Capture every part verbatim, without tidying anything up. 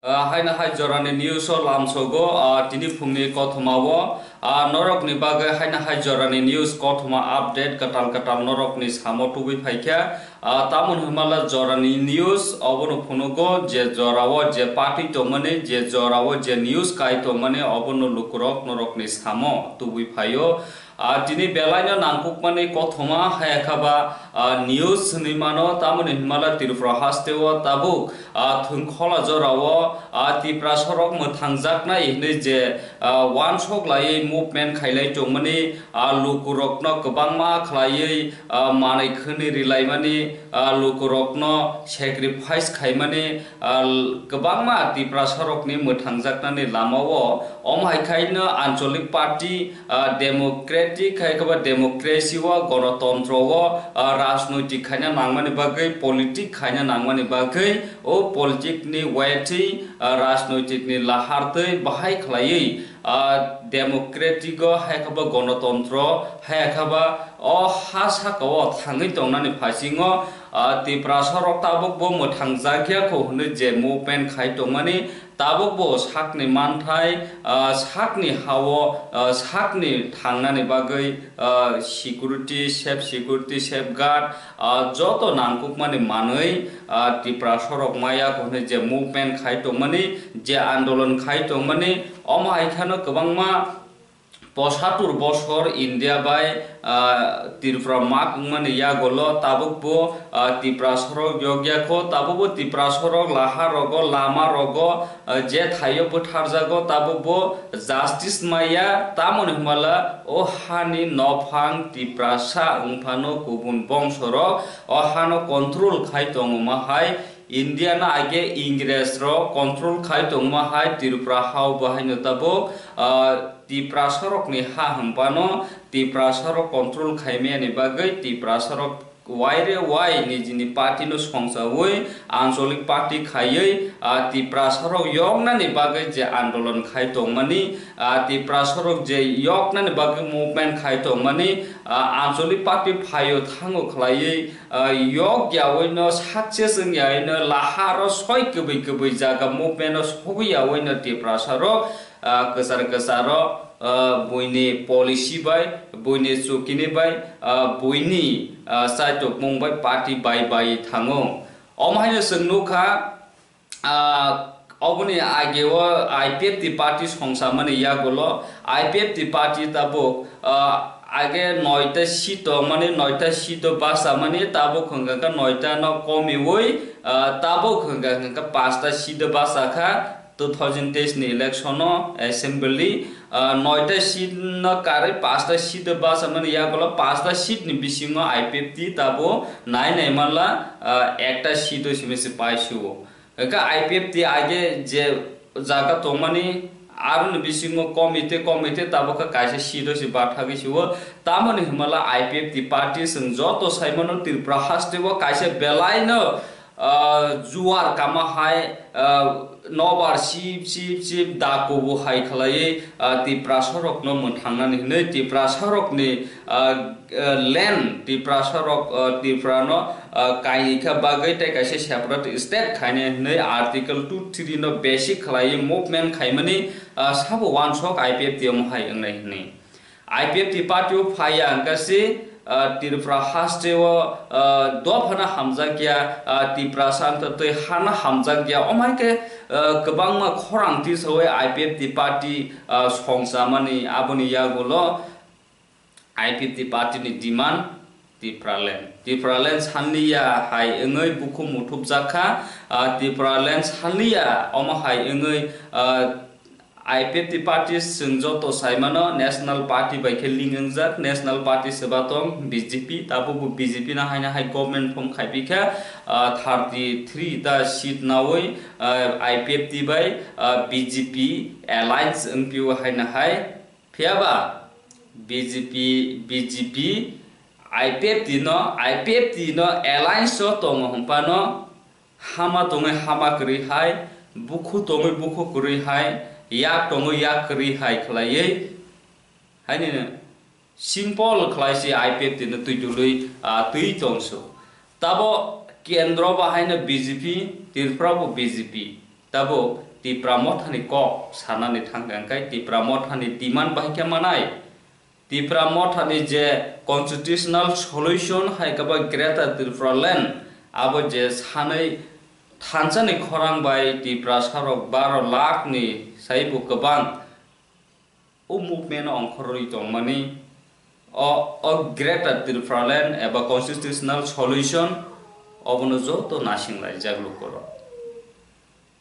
Ah, haino hai jorani news o lamsogo, ah, tini phungni kothoma o, ah, norokni bagwi haino hai jorani news kothoma update kwtal kwtal norokni samo tubui phaikha. Ah, tamoni hwnmala jorani news obono phunugo je jorao je party tongmani, je jorao je news kai tongmani obono lukurok norokni samo tubui phaio. Ah, tini belaino nangkukmani kothoma hayakha ba, ah, news hinwi mano, tamoni hwnmala Tripura hasteo tabuk, ah, thwngkhola jorao, ah, Tiprasarok mwthangjaknai hinwi je, ah, uansuk laiwi movement khailai tongmani, ah, lukurokno kwbangma khlaiwi, ah, manwi khwnwi rilaimani, ah, lukurokno sacrifice khaimani, ah, kwbangma Tiprasarokni mwthangjaknani lamao, omo hai khaino ancholik party, ah, democratic hai khe ba democracy o, gonotontro o, ah, rajnoitik khaina nangmani bagwi, politic khaina nangmani bagwi, o politic ni waiting, ah, rajnoitik ni lahar twi bahai khlaiwi, ah, democratic o hai khe ba gonotontro hai khe ba o ha saka o thangwi tongnani phaising o, ah, Tiprasarok tabuk bo mwthangjakya kho hwnwi je movement khai tongmani, tabuk bo sakni manthai, ah, sakni ha-o, ah, sakni thangnani bagwi, ah, security, safe security, safeguard, ah, joto nangkukmani manwi, ah, Tiprasarok maya kho hwnwi je movement khai tongmani, je andolon khai tongmani, omo hai kheno kwbangma posatur bosor India bai, ah, Tripura mak wngmani yagolo tabuk bo, ah, Tiprasarok yokya kho, tabuk bo Tiprasarok laha rogo, lama rogo, ah, je thaio bwtharjago, tabuk bo justice maya, tamoni hwnmala o hani nophang Tiprasa wngphano kubun bongsorok o hano control khai tongma hai, India no age Ingres rok control khai tongma hai Tripura hao bo haino tabuk, ah, Tiprasarokni ha hwnphano Tiprasarok control khaimani bagwi Tiprasarok waire wai nijini party no songchawi ancholik party khaiwi, ah, Tiprasarok yoknani bagwi je andolon khai tongmani, ah, Tiprasarok je yoknani bagwi movement khai tongmani, ah, ancholik party phaio thango khlaiwi, ah, yok yawi no success wng yawi no laharo soi kwbwi kwbwi jaga movement no sogwi yawi no Tiprasarok, ah, kwchar kwcharo, ah, buini policy bai, buini chukini bai, ah, buini, ah, chaitokmung bai party bai bai thango. Omo haino chwng nukha, ah, oboni ageo I P F T party songsamani yagulo I P F T party tabuk, ah, age noita seat tongmani, noita seat o bachamani, tabuk hwnkha khe noita no komiwi, ah, tabuk hwnkha khe pasta seat o bachakha two thousand teis ni election o assembly, ah, noita seat no karwi pasta seat o bachamani yagulo pasta seat ni bisingo I P F T tabo nai nai manla, ah, ekta seat o simi se paisio. Hwnkhe I P F T age je jaga tongmani, aroni bisingo komite, komite tabukha kaisa seat o se bathagwi sio. Tamoni hwnmala I P F T party chwng joto saimano Tripura hasteo kaisa belaino, ah, juar kama hai, ah, nobar sip, sip, sip dakubu hai khlaiwi, ah, Tiprasarokno mwthangnani hwnwi Tiprasarokni, ah, ah, land Tiprasarok, ah, Tiprano, ah, kaini kha bagwi tei kaisa separate state khainai hwnwi Article two three no basic khlaiwi movement khaimani, ah, sabo uansuk I P F T omo hai wngnai hwnwi. I P F T party o phaiya hwnkha se, ah, Tripura hasteo, ah, dophano hamjakya, ah, Tiprasa wngtwi hano hamjakya. Omo hai khe, ah, kwbangma khorang tisawi I P F T party, ah, songchamani aboni yagulo I P F T party ni demand Tipraland. Tipraland sanliya hai wngwi bukhuk muthupjak kha, ah, Tipraland sanliya omo hai wngwi, ah, I P F T party chwng joto saimano national party bai khe link wngjak, national party se ba tong B J P, tabukbo B J P no haino hai government form khaipi kha, ah, thirty three ta seat nawi, ah, I P F T bai, ah, B J P alliance wngpio haino hai. Phiya ba B J P, B J P, I P F T no, I P F T no alliance o tongo hwnphano hama tongwi hama kwrwi hai, bukhu tongwi bukhu kwrwi hai, yak tongwi yak kwrwi hai khlaiwi haino simple khlai se I P F T no twi dului, ah, twi tongso. Tabo kendro ba haino B J P, Tripura bo B J P. Tabo Tipra Mothani kok sanani thangkha, hwnkhe Tipra Mothani demand bahai khe manai. Tipra Mothani je constitutional solution hai khe ba Greater Tipraland, abo je sanwi thansani khorang bai Tiprasarok baro lakh ni saibo kwbang o movement o ongkhorwi tongmani, o, o Greater Tipraland eba constitutional solution obono joto nasinglai jak lukorok.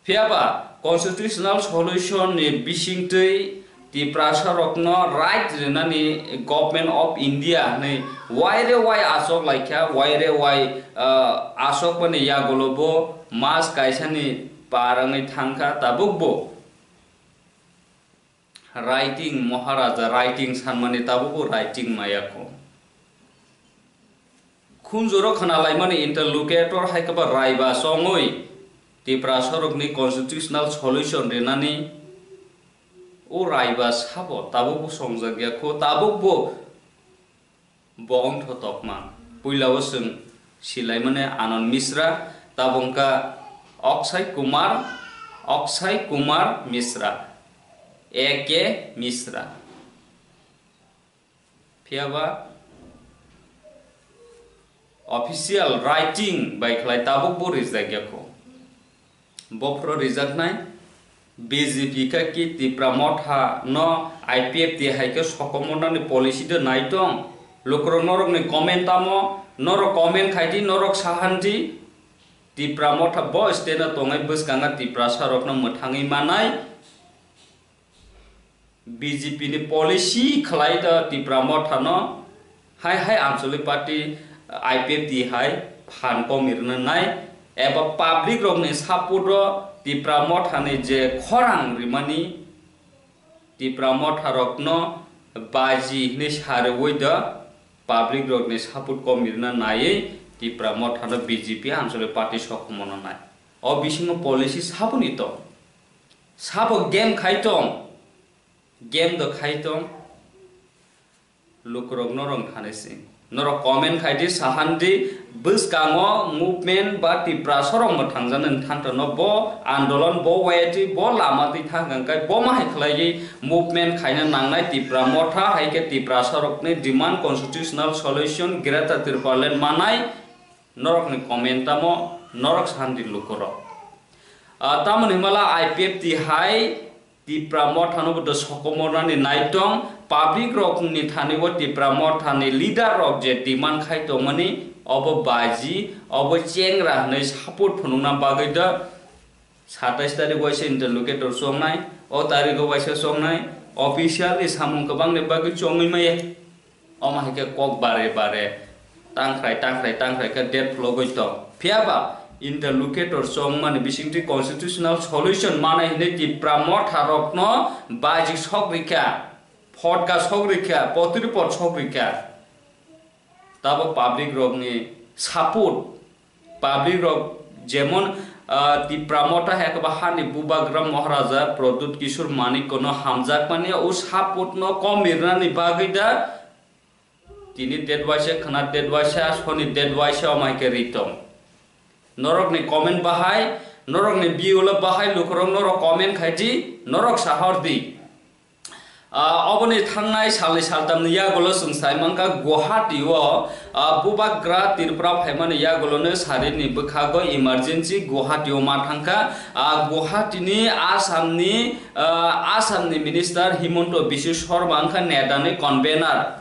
Phiyaba constitutional solution ni bisingtwi Tiprasa rokno right rinani Government of India hwnwi waire wai asok laikha, waire wai, ah, asokmani yagulo bo mas kaisani par wngwi thangkha, tabukbo writing, Maharaja writing sanmani tabukbo writing maya kho. Khunjuro khna laimani interlocutor hai khe ba raiba chongwi Tiprasarokni constitutional solution rinani o raiba sabo tabukbo songjak ya kho, tabukbo bo wngtho tokma. Puilao chwng silaimani Anand Mishra, tabuk wngkha Akshay Kumar, Akshay Kumar Mishra, A K Mishra. Phiyaba official writing bai khlai tabukbo rijak ya kho. Bophro rijaknai B J P kha ki Tipra Motha no I P F T hai khe sokomornani policy de nai tong. Lukurok norokni comment tamo, norok comment khai di, norok sahan di. Tipra Motha bo state no tongnai bwskango Tiprasa rokno mwthangwi manai. B J P ni policy khlai da Tipra Motha no hai hai Anchalik Party, I P F T hai phan komirna nai eba public rokni support o Tipra Motha ni je khorang rimani Tipra Motha rokno baji hinwi sariwi da public rokni support komirna naiwi Tipra Motha no B J P Anchalik Party sokomorna nai. O bisingo policy saboni tong, sabo game khai tong. Game do khai tong, lukurok norok thani sing. Norok comment khai di, sahan di, bwskango movement ba Tiprasa rok mwthangjaknai thangto no bo andolon, bo wayatwi, bo lama twi thang hwnkhe bo ma hai khlaiwi movement khaina nangnai Tipra Motha hai khe Tiprasa rokni demand constitutional solution Greater Tipraland manai norokni comment tamo norok sahan di lukurok. Ah, tamoni himala I P F T hai Tipra Motha no bo sokomornani nai tong, public rok ni thani bo Tipra Motha ni leader rok je demand khai tongmani, obo baji, obo chengra hwnwi support phunukna bagwi do satais tarik waisa interlocutor chongnai, o tarik o waisa chongnai, officially samung kwbang ni bagwi chongwi maya. Omo hai khe kok bare bare tangkhrai tangkhrai tangkhrai khe date phlogwi tong. Phiyaba interlocutor chongmani bisingtwi constitutional solution manai hinwi Tipra Motha rokno bajik sok rikha, photka sok rikha, potripot sok rikha. Tabo public rokni support. Public rok jemon, ah, Tipra Motha hai khe ba hani bubagra Maharaja Pradyut Kishore Manik no hamjakmani o support no komirnani bagwi da tini date waisa khna date waisa soni date waisa omai khe ri tong. Norokni comment bahai, norokni view lo bahai lukurok norok comment khai di, norok sahor di. Ah, oboni thangnai salni saltamni yagulo chwng sai mankha Guwahati o, ah, bubagra Tripura phaimani yagulono sarini bwkhago emergency Guwahati o ma thangkha. Ah, Guwahati ni Assam ni, ah, Assam ni minister Himanta Biswa Sarma wngkha NEDA ni convener.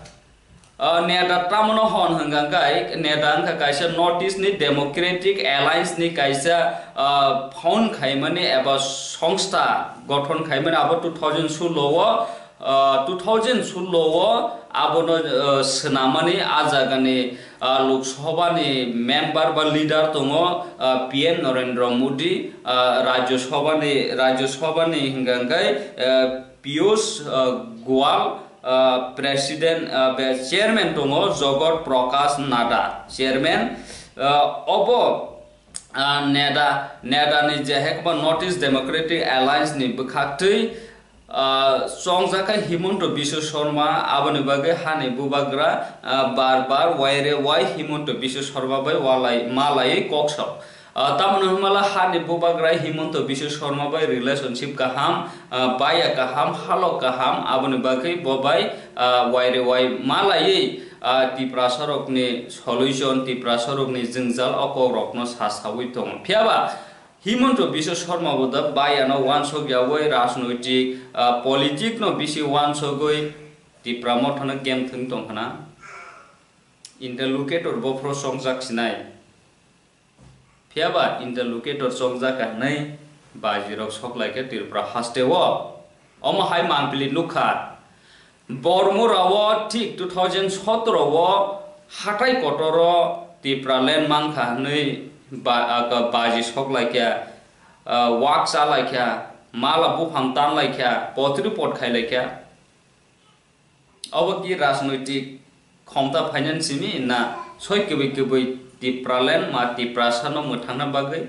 Ah, NEDA tamno hwn hwnkha khe, NEDA wngkha kaisa North East ni Democratic Alliance ni kaisa, ah, found khaimani eba songstha gothon khaimani abo two thousand solo o, ah, two thousand solo o abono, ah, swnamani a jagani, ah, Lok Sabha ni member ba leader tongo, ah, P M Narendra Modi, ah, Rajya Sabha ni, Rajya Sabha ni hwnkha khe, ah, Piyush, ah, Goyal, ah, President, ah, be chairman tongo Jagat Prakash Nadda, chairman, ah, obo, ah, NEDA, NEDA ni je hekma North East Democratic Alliance ni bwkhaktwi, ah, chongjak khe Himanta Biswa Sarma, aboni bagwi hani bubagra, ah, bar bar waire wai Himanta Biswa Sarma bai walai malaiwi kok sao. Ah, tamoni hwnmala hani bubagra Himanta Biswa Sarma bai relationship kaham, ah, baya kaham, halok kaham, aboni bagwi bo bai, ah, waire wai malaiwi, ah, Tiprasarokni solution, Tiprasarokni jwngjal o kokrokno sa saui tongo. Phiyaba Himanta Biswa Sarma bo da bayano wansok yaui rajnoitik, ah, politik no bisi wansogwi Tipra Mothano game thwng tong khna. Interlocutor bophro chongjak sinai. Phiyaba interlocutor chongjak hwnwi bajirok soklaikha Tripura hasteo. Omo hai mangpili nukha. Bormura o thik two thousand sotoro o hatai kotoro Tipraland mankha hwnwi ba-, ah, baji soklaikha, ah, wak chalaikha, mala buphang tanlaikha, potri pot khailaikha. Obo ki rajnoitik khomta phainani simi na soi kwbwi kwbwi Tipraland ma Tiprasano mwthangna bagwi?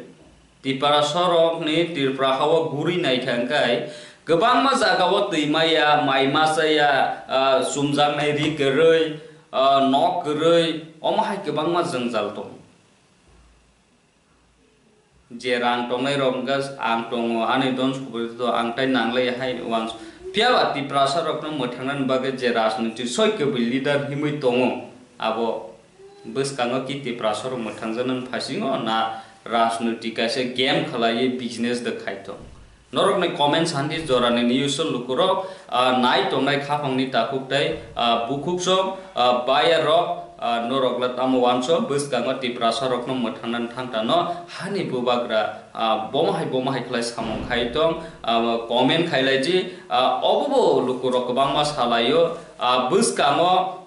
Tiprasarokni Tripura hao guri naikha hwnkhe kwbangma jagao twi maya, mai machaya, ah, chumjaknai ri kwrwi, ah, nok kwrwi, omo hai kwbangma jwngjal tongo. Je rang tongnai rok hwnkhe ang tongo, ani don subari to ang tai nanglai hai uansuk. Phiyaba Tiprasa rokno mwthangnani bagwi je rajniti soi kwbwi leader himwi tongo, abo bwskango ki Tiprasa rok mwthangjaknani phasingo na rajniti kaisa game khlaiwi business de khai tong? Norokni comment santi jorani news o lukurok, ah, nai tongnai khaphangni takhuk tei, ah, bukhuk sok, ah, buyer rok, ah, norok le tamo uansuk bwskango Tiprasa rokno mwthangna thangtano hani bubagra, ah, bomo hai bomo hai khlai samung khai tong, ah, comment khailai di, ah, obo bo lukurok kwbangma salaio, ah, bwskango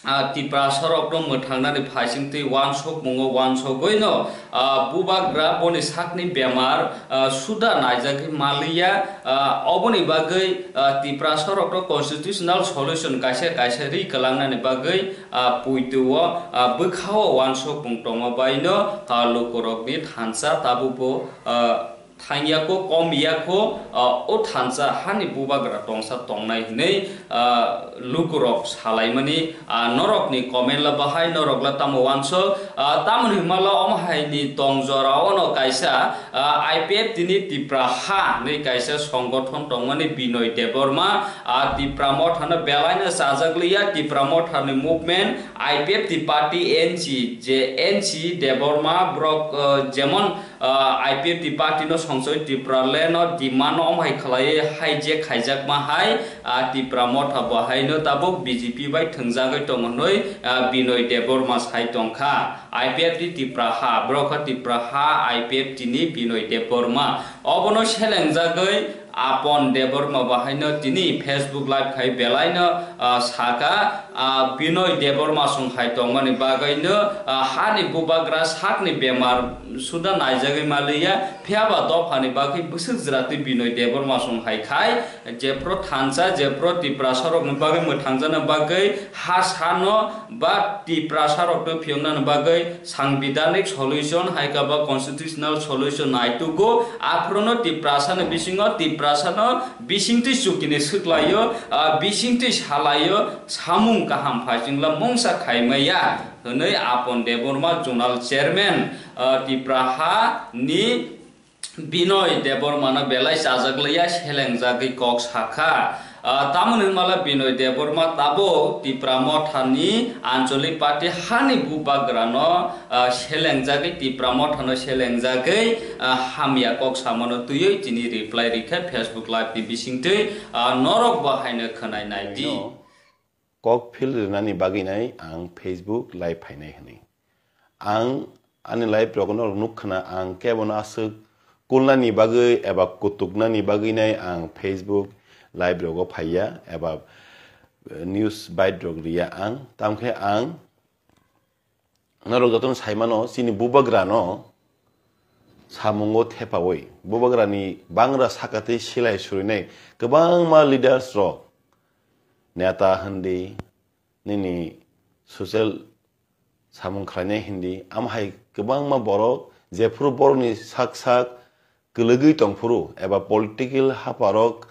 ah, Tiprasa rokno mwthangnani phaisingtwi uansukmungo uansugwino, ah, bubagra boni sakni bemar, ah, suda naijagwi maliya, ah, oboni bagwi, ah, Tiprasa rokno constitutional solution kaisa kaisa ri kwlangnani bagwi, ah, puitwio, ah, bwkhao uansukmung tongma baino, ah, lukurokni thansa tabukbo, ah, thangya kho, kom ya kho, ah, o thansa hani bubagra tongsa tongnai hwnwi, ah, lukurok salaimani, ah, norokni comment la bahai, norok la tamo uansuk, ah, tamoni hwnmala omo haini tong jorao no kaisa, ah, I P F T ni Tipra ha hwnwi kaisa songgothon tongmani Binoy Debbarma, ah, Tipra Mothano belaino chajakliya, Tipra Mothani movement, I P F T party N C, je N C Debbarma borok, ah, jemon ah, I P F T party no songchoi Tipraland no demand no omo hai khlaiwi hijack khaijakma hai, ah, Tipra Motha bo haino tabuk B J P bai thwngjagwi tongo hwnwi, ah, Binoy Debbarma sai tongkha. I P F T Tipra ha, borok kha Tipra ha I P F T ni Binoy Debbarma. Obono selengjagwi Apon Debbarma bo haino tini Facebook live khai belaino, ah, saka, ah, Binoy Debbarma song hai tongmani bagwino, ah, hani bubagra sakni bemar suda naijagwi maliya, phiyaba dophani bagwi bwswk jwratwi Binoy Debbarma song hai khai, jephru thansa, jephru Tiprasa rokni bagwi mwthangjana bagwi ha sano ba Tiprasa rokno phiyoknani bagwi sangbidhanik solution hai khe ba constitutional solution naitugo, aphruno Tiprasani bisingo Tiprasano bisingtwi chukini swklaio, ah, bisingtwi salaio, samung kaham phaisingla mungsa khaimaya hwnwi Apon Debbarma zonal chairman, ah, Tipra ha ni Binoy Debbarmano belai chajakliya selengjagwi kok sakha. Ah, tamoni hwnmala Binoy Debbarma tabuk Tipra Mothani Anchalik Party hani bubagrano, ah, selengjagwi, Tipra Mothano selengjagwi, ah, hamya kok samano twiwi tini reply rikha Facebook live ni bisingtwi, ah, norok bo haino khwnai naidi. Kok phil rinani bagwinai ang Facebook live phainai hwnwi. Ang ani live rokno nukkhna ang kebono aswk kulnani bagwi eba kutuknani bagwinai ang Facebook live rogo phaiya eba, eh, news bite rok riya ang. Tamkhe ang norok jotono saimano chini bubagrano samungo thepaui bubagrani bangra sakatwi silai surinai kwbangma leaders rok, neta hwndi, nini social samung khlainai hindi, amhai kwbangma borok jephuru borokni sak sak kwlwgwi tongphuru eba political haparok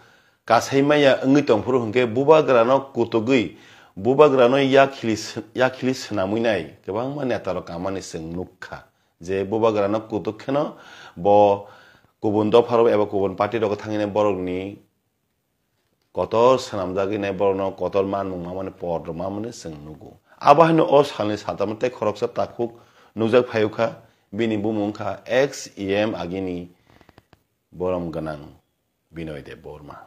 kasai maya wngwi tongphuru hwnkhe bubagrano kutugwi bubagrano yakhili sw-, yakhili swnamwi nai kwbangma netarok kamani chwng nukha. je bubagrano kutuk kheno bo kubun dopharok eba kubun party rok thangwi nai borokni kotor swnamjagwi nai borokno kotor manmung mamani por rok mamani chwng nugo. Abo haino o salni satamni tei khoroksa takhuk nukjak phaiwkha, bini bumung wngkha ex E M agini borom gwnang Binoy Debbarma.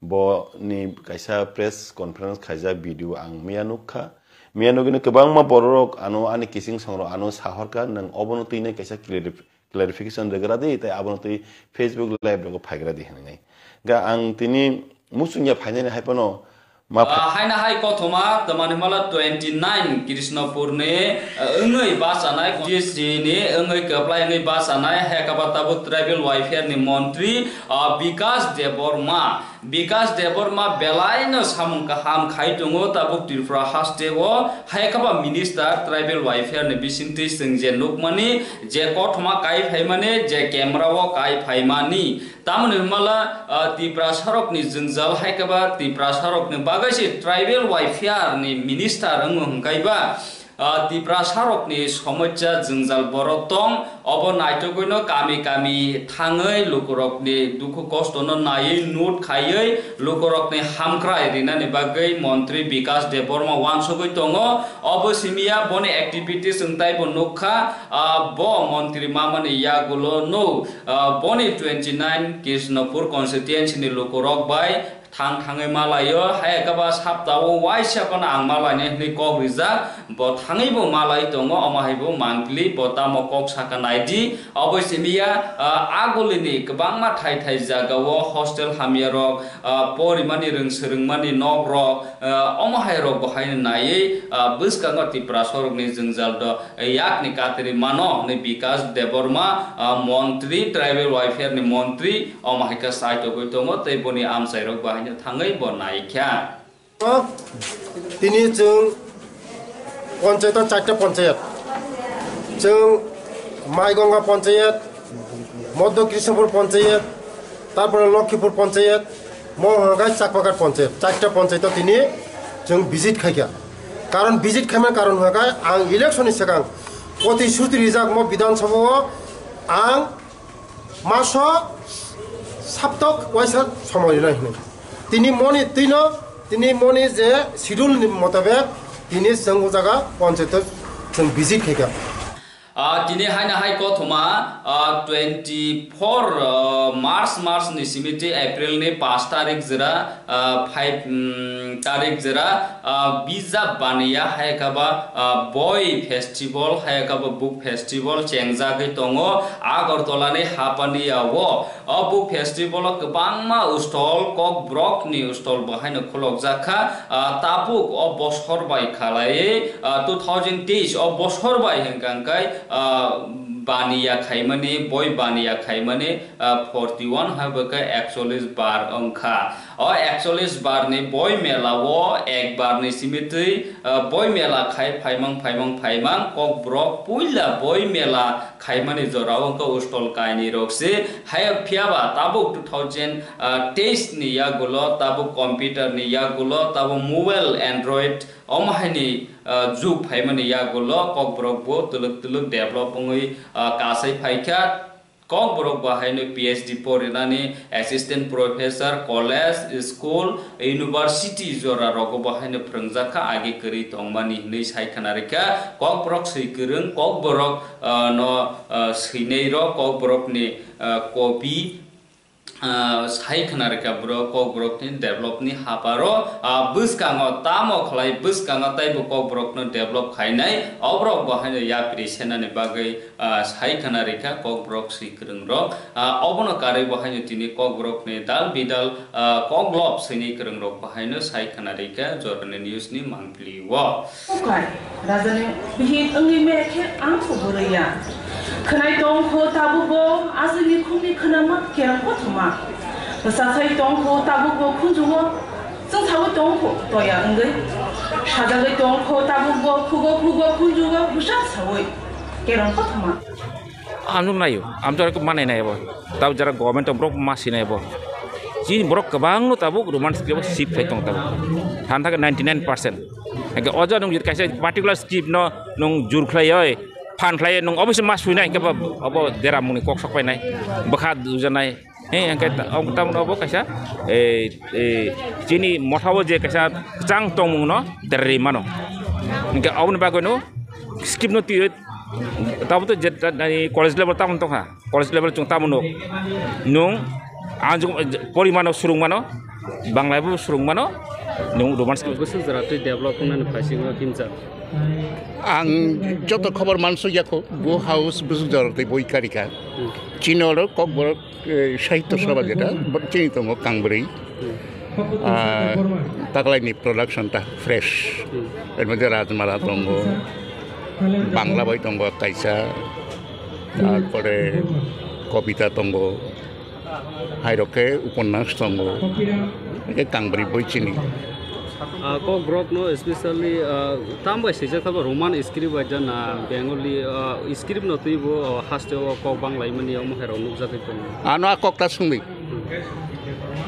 Bo ni kaisa press conference khaijak video ang miya nukha. Miya nugino kwbangma bororok ano ani kising songrok ano sahorkha, nwng obono twinai kaisa clarif-, clarification rwgra di, tei abono twi Facebook live rogo phaigra di hwnwi. Ga ang tini muchungya phainani hai phano ma phai- Ah, haina hai kothoma, tamani mala twenty nine Krishnapur ni, ah, wngwi bachanai, G S T ni wngwi kwplai wngwi bachanai, hai kaba tabuk tribal welfare ni montri, ah, Bikas Debbarma. Bikas Debbarma belaino samung kaham khai tongo, tabuk Tripura haste o hai kaba minister tribal welfare ni bisingtwi chwng je nukmani, je kothoma kai phaimani, je camera o kai phaimani. Tamoni hwnmala, ah, Tiprasarokni jwngjal hai khe ba Tiprasarokni bagwi se tribal welfare ni minister wngmo hwnkhe ba, ah, Tiprasarokni somosya jwngjal borok tong, obo naitugwino kami kami thangwi lukurokni dukhu kostono naiwi note khaiwi lukurokni hamkrai rinani bagwi montri Bikas Debbarma wansugwi tongo. Obo simiya boni activities wng taibo nukha, ah, bo montri mamani yagulo no. Ah, boni twenty nine Krishnapur constituency ni lukurok bai thang thangwi malaio, hai khe ba saptao waisa phano ang malainai hwnwi kok rijak, bo thangwi bo malai tongo, omo hai bo mangpili, bo tamo kok saka naidi, oboi simiya, ah, agulini kwbangma thai thai jagao hostel hamyarok, ah, porimani rwng swrwngmani nokrok, ah, omo hai rok bo haino naiwi, ah, bwskango Tiprasarokni jwngjal do yakni katri mano hwnwi Bikas Debbarma, ah, montri, tribal welfare ni montri, omo hai khe saitogwi tongo tei boni amchairok bo haino thangwi bo naikha. Tini chwng ponchayat o charta ponchayat, chwng Maigonga ponchayat, Madhya Krishnapur ponchayat, tarpore Lokhipur ponchayat, mo hwnkhai Chakpaghat ponchayat, charta ponchayat o tini chwng visit khaikha. Karon visit khaimani karon hwnkhai ang election ni swkang protishruti rijak mo Bidhan Sabha o ang maso saptok waisa somoi rinai hwnwi. Tini moni twino, tini moni je schedule ni motabek tini chwng o jaga ponchayat o chwng visit khaikha. Ah, tini haino hai kothoma, ah, twenty four, ah, March, March ni simi twi April ni pash tarik jora, ah, five, mm, tarik jora, ah, Bijap Baniya hai khe ba, ah, Boi Festival hai khe ba Book Festival chengjagwi tongo Agartala ni Hapania o. O Book Festival o kwbangma stall, Kokborok ni stall bo haino khulokjak kha. Ah, tabuk o bosor bai khalai, ah, two thousand teis o bosor bai hwnkha hwnkhe, ah, baniya khaimani, boi baniya khaimani, ah, forty one hai bo khe ekchollish bar wngkha. O ekchollish bar ni boi mela o ek bar ni simi twi, ah, boi mela khai phaimang, phaimang, phaimang, Kokborok puila boi mela khaimani jora o wngkha stall kainwi rok se. Hai phiya ba tabuk two thousand teis ni yagulo, tabuk computer ni yagulo, tabuk mobile Android omo hai ni, ah, jug phaimani yagulo Kokborok bo twlwk twlwk develop wngwi, ah, kasai phaikha. Kokborok bo haino P H D porinani, assistant professor, college, school, university jora rogo bo haino phwrwngjak kha, agi kwrwi tongmani hwnwi sai khna rwkha. Kokborok swi kwrwng, Kokborok, ah, no, ah, swinai rok, Kokborokni, ah, copy, ah, sai khna rwkha bwrok, Kokborokni develop ni haparo, ah, bwskango tamo khlai, bwskango taibo Kokborokno develop khainai, oborok bo haino yapri senani bagwi, ah, sai khna rwkha Kokborok swi kwrwng rok. Ah, obono karwi bo haino tini Kokborokni dal bidal, ah, koklop swini kwrwng rok bo haino sai khna rwkha Jorani News ni mangpili o. Ukai, rajani bihik wngwi mere khe ang kho bwrwi ya. Khwnai tong kho tabuk bo, aswkni khungni khwnama kerong kothoma. Bwsasai tong kho tabuk bo khunjugo, chwngsawi tong kho toya wngwi. Sajagwi tong kho tabuk bo, khugo khugo khunjugo, bwsa sawi kerong kothoma. Ang nuk naio, ang to manai nai bo. Tau jara government to borok ma sinai bo. Chini borok kwbangno tabuk Roman script o shift khai tong tabuk. Than thake ninety nine percent. Hake ojo nung jit kaisa particular script no nung jur khlai oi. Phan khlai nung obviously ma suinai, hingke bo obo dera mungni kok sok painai, bwkha dujanai. He, hingke ta-, obo tamno obo kaisa, eh, eh, chini mothao je kaisa kwchang tongmung no derri mano. Hingke oboni bagwi no script no twi, tabo to je, ta-, nani college level tamon tongkha. College level chwng tamo nuk? Nwng ang jung-, porimano, swrwngmano, Bangla bo swrwngmano, nwng Roman script. Bwswk jora twi develop wngnani phaising o himjak. Ang joto khobor mansuk yakho, bo house bwswk jora twi boi karika. Hmm. Chini oro Kokborok, eh, Sahitya Sabha jeta, bo chini tongo kangbrwi. Hmm. Ah, taklaini production ta fresh. Hmm. Er moddhe Rajmala tongo, Bangla bai tongo kaisa, tarpore Kobita tongo, hairok khe uponnas tongo, hingke kangbrwi boi chini. Ah, Kokborok no specially, ah, tam bai swijak thabo Roman script bai jana Bengali, ah, script no twi bo, ah, haste o kok bang lai mani omo hai rok nukjagwi tongo. Ano a kok ta swngwi.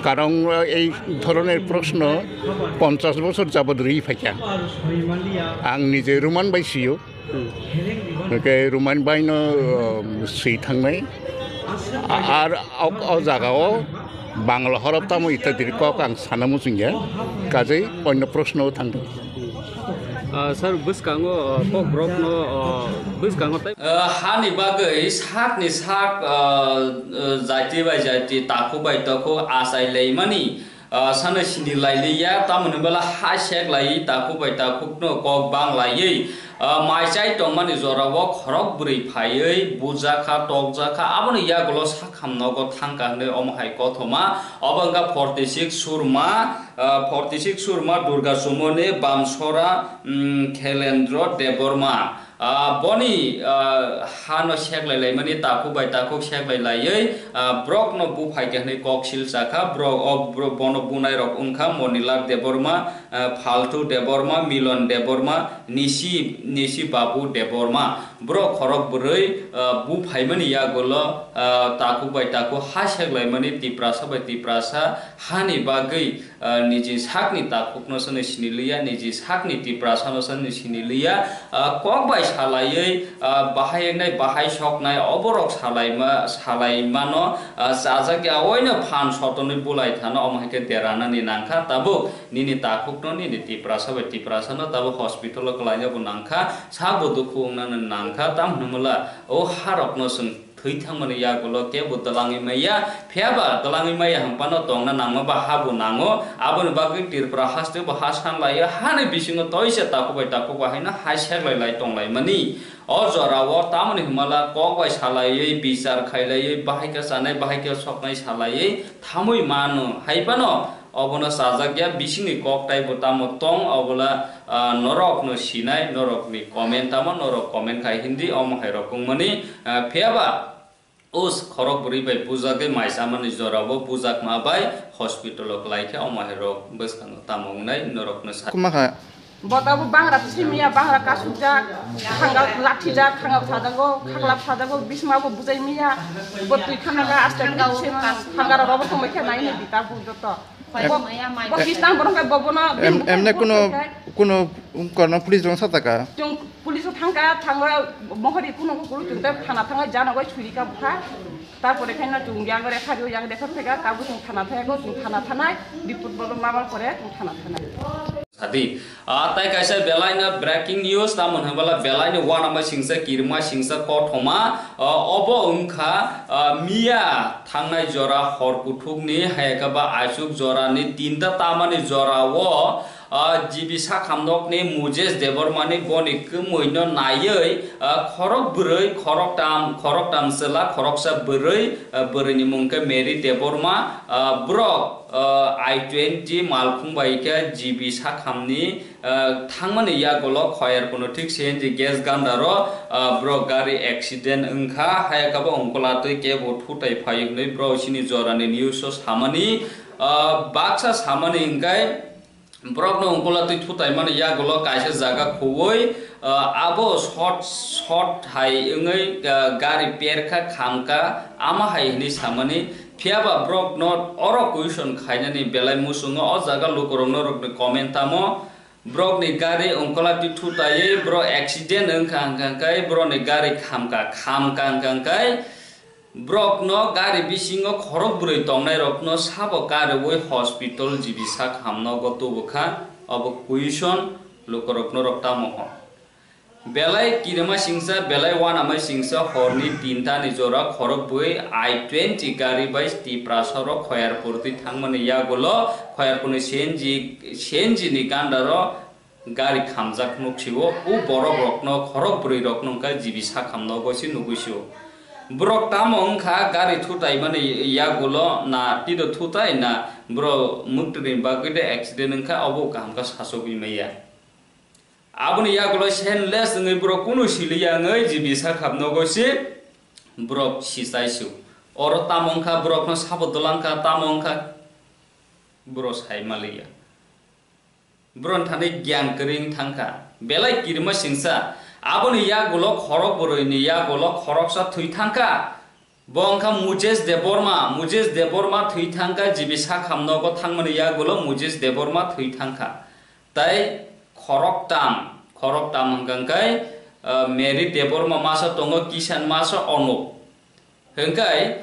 Karon, ah, ei dhoroner proshno ponchash bochor jabot rwi phaikha. Ang nije Roman bai sio. Hmm. Hingke Roman baino, um, swi thangnai. A-, ar o, o jagao Bangla horop tamo itadiri kok ang sana muchungya. Kajei onno proshno thangdi. Ah, sir, bwskango, ah, Kokborok no, ah, bwskango tai. Ah, hani bagwi sakni sak, ah, ah, jati bai jati, takhuk bai takhuk achai laimani. Ah, sano sini lailiya, tamoni bela ha sek lai, takhuk bai takhuk no kok bang laiwi, ah, mai chai tongmani jora o khorok bwrwi phaiwi bujakha, tokjakha, aboni yagulo sakham nogo thangkha hwnwi omo hai kothoma. Obo wngkha forty six Surma, ah, forty six Surma Durga Sumoni Bamsora, mm, Khelendro Debbarma. Ah, boni, ah, hano seklai laimani, takhuk bai takhuk seklai laiwi, ah, borokno buphai khe hwnwi kok sil chakha. Borok, o, borok, bono bunai rok wngkha Monilal Debbarma, ah, Phaltu Debbarma, Milon Debbarma, Nisi, Nisi Babu Debbarma. Borok khorok bwrwi, ah, buphaimani yagulo, ah, takhuk bai takhuk ha seklaimani, Tiprasa bai Tiprasa hani bagwi, ah, niji sakni takhukno sano sini liya, niji sakni Tiprasano sano sini liya, ah, kok bai salaiwi, ah, bahai wngnai, bahai soknai, oborok salaima, salaimano, ah, chajak ya, oino phan sotonwi bulai thano, omo hai khe deranani nangkha, tabuk nini takhukno, nini Tiprasa bai Tiprasano tabuk hospital o kwlaina bo nangkha, sabo dukhu wngnani nangkha, tamo hwnwi mala o harokno chwng thwi thangmani yagulo kebo dalangwi maya, phiyaba dalangwi maya hwnphano tongna nangma ba habu nango, aboni bagwi Tripura haste bo ha san laio, hani bisingo toisa takhuk bai takhuk bai haino hai seklai lai tong laimani. O jorao tamoni hwnmala kok bai salaiwi, bichar khailaiwi, bahai khe chanai, bahai khe soknai salaiwi thamwi mano, hai phano obono chajak ya, bisingni kok tai bo tamo tong, obola, ah, norok no sinai, norok ni comment tamo, norok comment khai hindi, omo hai rok wngmani, ah, phiyaba us khorok bwrwi bai bujagwi mai chamani jora o bujak ma bai hospital o kwlai khe, omo hai rok bwskango tamo wngnai norok no sa. Kuma kha. Bo tabuk bangra simiya, bangra kasukjak, khanga lathijak, khanga sajago, khakla sajago, bisma bo bujai miya, bo twi khana ga asta khanga rok bo tongbai khe nai ni bita bu joto. Bo, bo kistan borok khe bo bono em, emne kuno, kuno korno police rong sataka. Chung police o thangka, thangwa mohori kuno ko kuru chung ta thana thangwa jana goi churi ka bukha. Tarpore khaina chung yang refer yang refer thega, tabu chung thana thega, chung thana thanai, report bolo mama pore chung thana thanai. Sadi. Ah, tai kaisa belaino breaking news, tamo hwnbala belaino uanama singsa kirima singsa kothoma, ah, obo wngkha, ah, miya thangnai jora hor kuthukni hayakhe ba aichuk jorani tinta tamani jorao, ah, G B sakhamnokni Mujesh Debbarmani boni kwmwino naiwi, ah, khorok bwrwi, khorok tam, khorok tam chwla, khoroksa bwrwi, ah, bwrwini mung khe Mary Debbarma, ah, borok, ah, I twenty malkhung bai khe G B sakhamni, ah, thangmani yagulo Khoyerkuno thik C N G gas gandaro, ah, borok gari accident wngkha, hayakhe bo ongkolatwi kebo thutai phai hwnwi borok chini jorani news o samani, ah, baksa samani hwnkhe, borokno ongkolatwi thutaimani yagulo kaisa jaga khuwi, ah, abo short, short hai wngwi, ah, gari perkha khamkha, ama hai hwnwi samani. Phiyaba borokno oro question khainani belai muchungo, o jaga lukurokno rokni comment tamo. Borokni gari ongkolati thutaiwi borok accident wngkha hwnkha khe borokni gari khamkha, khamkha hwnkha khe borokno gari bisingo khorok bwrwi tongnairokno sabo kariwi hospital G B sak hamnogo tubukha. Obo question lukurokno rok tamo hwn? Belai kirima singsa, belai uanama singsa horni tinta ni jora khorok bui I twenty gari bai Tiprasa rok Khoyarpur twi thangmani yagulo Khoyarpur ni C N G, C N G ni gandaro gari khamjak nuksio. U borok rokno khorok bwrwi rokno wngkha G B sak hamnogo se nugwi sio. Borok tamo wngkha gari thutaimani yagulo na tito thutai na bro mwktwini bagwi de accident wngkha obo kaham khe sachogwi maya. Aboni yagulo senseless wngwi borok kunu siliya wngwi G B sak hamnogo se borok sichai sio. Oro tamo wngkha borokno sabo dwlang kha, tamo wngkha borok sai maliya. Borok thani gyan kwrwi wng thangkha. Belai kirima singsa. Aboni yagulo khorok bwrwini yagulo khoroksa thwi thangkha. Bo wngkha Mujesh Debbarma, Mujesh Debbarma thwi thangkha, G B sak hamnogo thangmani yagulo Mujesh Debbarma thwi thangkha. Tai khoroktam, khoroktam hwnkha khe, ah, Mary Debbarma masa tongo, Kishan masa, Onuk. Hwnkhe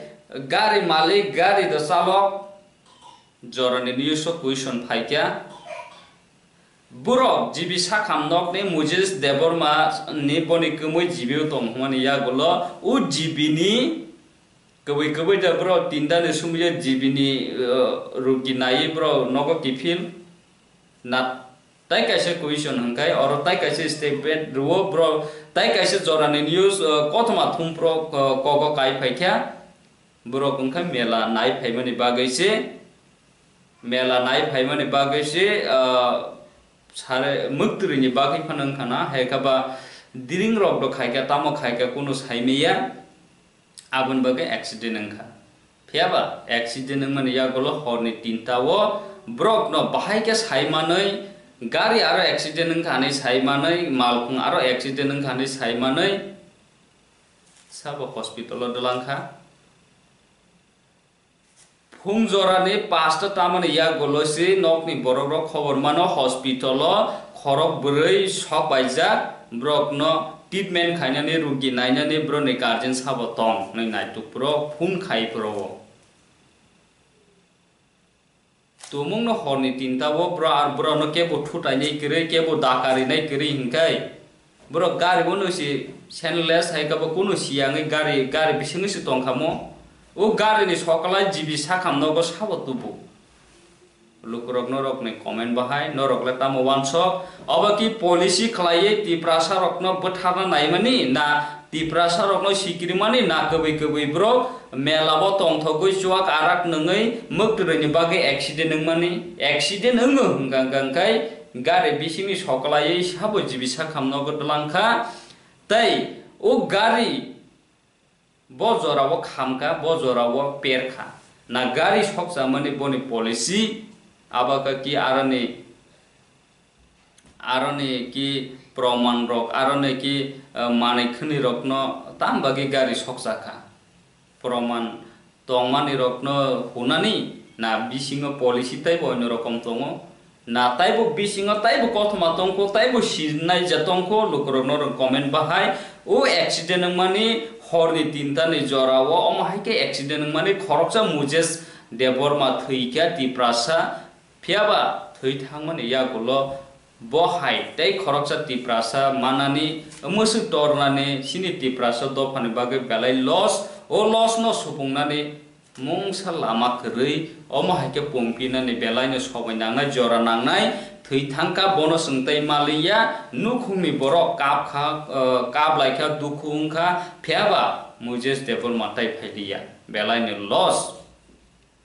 gari malik, gari da chalok, jorani news o question phaikha. Borok G B sakham nokni Moses Debbarma ni boni kwmwi G B o tong hwnmani yagulo o G B ni kwbwi kwbwi da borok tinda ni sumya G B ni, uh, rugi naiwi borok nogo kiphil na tai kaisa question hwnkhe oro tai kaisa statement rwo borok tai kaisa jorani news, uh, kothoma thum borok, uh, kogo kai phaikha borok wngkha mela nai phaimani bagwi se. Mela nai phaimani bagwi se, ah, sare mwktwrwini bagwi phano wngkha na, hai khe ba diring rok do khaikha, tamo khaikha, kunu saimaya, aboni bagwi accident wngkha. Phiya ba accident wngmani yagulo horni tinta o borok no bahai khe saimanwi, gari aro accident wngkha hinwi saimanwi, malkhung aro accident wngkha hinwi saimanwi, sabo hospital o dwlang kha. Phung jorani pasta tamani yagulo se nokni borokrok khobor mano, hospital o khorok bwrwi sok paijak, borokno treatment khainani, rugi nainani borokni guardian sabo tong hwnwi naituk borok phone khai borok o. Tumungno horni tinta o bro ar borokno kebo thutainai kwrwi, kebo dakarinai kwrwi hwnkhe, borok gari o nw si senseless hai khe bo kunu siyangwi gari, gari bisingo se tongkha mo. O gari ni sokla G B sakham nogo sabo tubu. Lukurok norok ni comment bahai, norok le tamo wansok? Obo ki policy khlaiwi Tiprasa rokno bwtharna naimani na Tiprasa rokno sikrimani na kwbwi kwbwi borok mela bo tongthogwi chuak arak nwngwi mwktwrwini bagwi accident wngmani? Accident wngo hwnkha hwnkha khe gari bisingni soklaiwi sabo G B sakham nogo dwlang kha. Tei o gari bo jorao khamkha, bo jorao perkha. Na gari sokchamani boni policy, abo khe ki aroni, aroni ki proman rok, aroni ki, eh, manwi khwnwi rokno tam bagwi gari sokchakha. Proman tongmani rokno hunani na bisingo policy teibo onno rokom tongo. Na taibo bisingo taibo kothoma tongkho, taibo sinai ja tongkho, lukurok norok comment bahai. O accident wngmani horni tinta ni jorao, omo hai khe accident wngmani khoroksa Mujesh Debbarma thwikha Tiprasa. Phiyaba thwi thangmani yagulo bo hai tei khoroksa Tiprasa manani, mwswk tornani, chini Tiprasa dophani bagwi belai loss. O loss no supungnani mungsa lama kwrwi, omo hai khe pungpinani belaino sobai nangnai, jora nangnai, thwi thangkha, bono chwng tei maliya. Nukhungni borok kap kha, eh, kap lai kha, dukhu wng kha, phiyaba Mujesh Debbarma tai phai liya, belaino loss.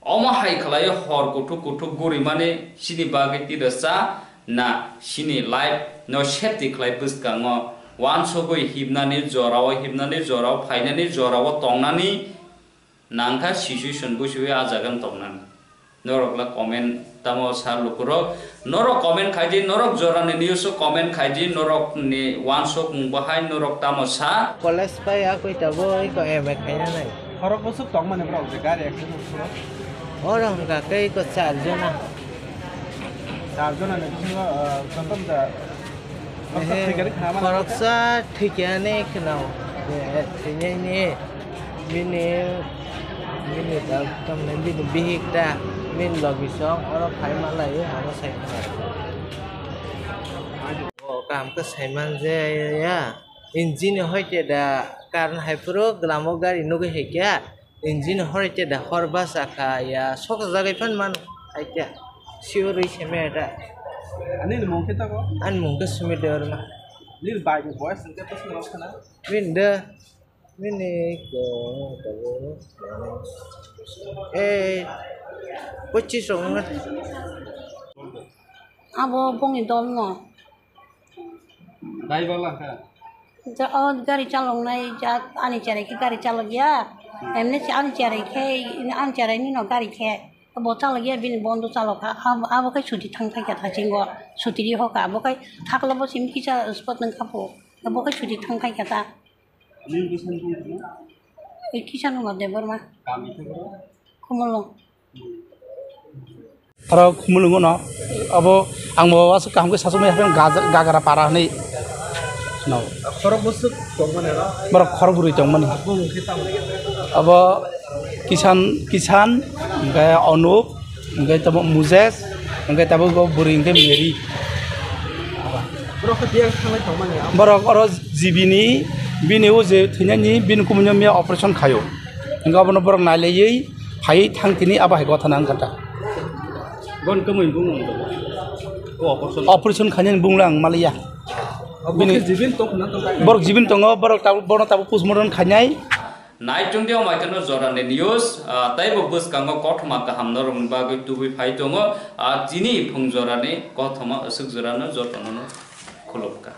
Omo hai khlai hor kuthuk kuthuk gurimani chini bagwi tida cha na chini life no safety khlai bwskango wansugwi himnani jorao, himnani jorao, phainani jorao tongnani nangkha, situation busiwi ah jaga wng tongnani. Norok la comment tamo sa lukurok? Norok comment khai di, norok jorani news o comment khai di, norok ni wansuk mung bahai norok tamo sa? College pai ya koi tabo iko M A khaina nai. Khorok bwswk tong mani borok je gari accident khoro? Oro hwnkha khe iko char jona. Char jona ni bisingo, ah, joto da khoroksa thwikani khna mano. Khoroksa thwikani khna-o. Thwinani bini, bini da, tamni bini bihik ta, bini logi song oro phai malai, oro sai mano. O kaham khe sai man je ya. Engine hoi te da, karon hai phuru glamo gari nugwi hai khe. Engine hor te da hor basa kha ya sok jagai phan man hai khe. Sure se me da. Ani ni mung khe ta ko? Ani mung khe Sumit Debbarma. Ni bai ni boys ni khe ta sung rok khana? Min da. Min ni ko ta bo. Eh, pochis rok na. Abo bongni dol no. Driver lang kha? Ja, o gari chaloknai ja, ani cherai khe gari chalok ya. Emni se ani cherai khe, ani cherai ni no gari khe. Bo chalok ya, bini bondo chalok kha. Abo, abo khe chuti thang phai kha tha chingo. Chuti ri ho kha. Abo khe thakla bo sim kisa spot nang kha pho. Abo khe chuti thang phai kha ta. Nini bwswk ni buphang? Ei kisa no Debbarma. Kami khe boro? Khumulwng. Oro Khumulwngo no, abo ang bo aswk kaham khe sachukmani, haphang Gaja-, Gagara para hwnwi no. Khorok bwswk tongmani oro? Borok khorok bwrwi tongmani. Bumung khe tamo? Abo Kisan, Kisan, hwnkhe Anup, hwnkhe tamo Mujes, hwnkhe tabuk bo bwrwi hwnkhe Mary. Borok khe biyang thanglai tongmani abo? Borok oro G B ni, bini o je thwinani, bini kumunyo miya operation khaio. Hwnkhe abono borok nailaiwi phaiwi thang tini abo hai gotha nang kha ta. Bon kwmwi bung o operation. Operation khainani bung lang maliya. Abo bini khe jibin tong khna tong kha? Borok jibin tongo, borok tabuk, bono tabuk postmortem khainai. Naitung de omaikano jorani news, ah, taibo bwskango kothoma kaham norokni bagwi tubui phai tongo. Ah, chini phung jorani kothoma aswk jorano jotono khulumkha.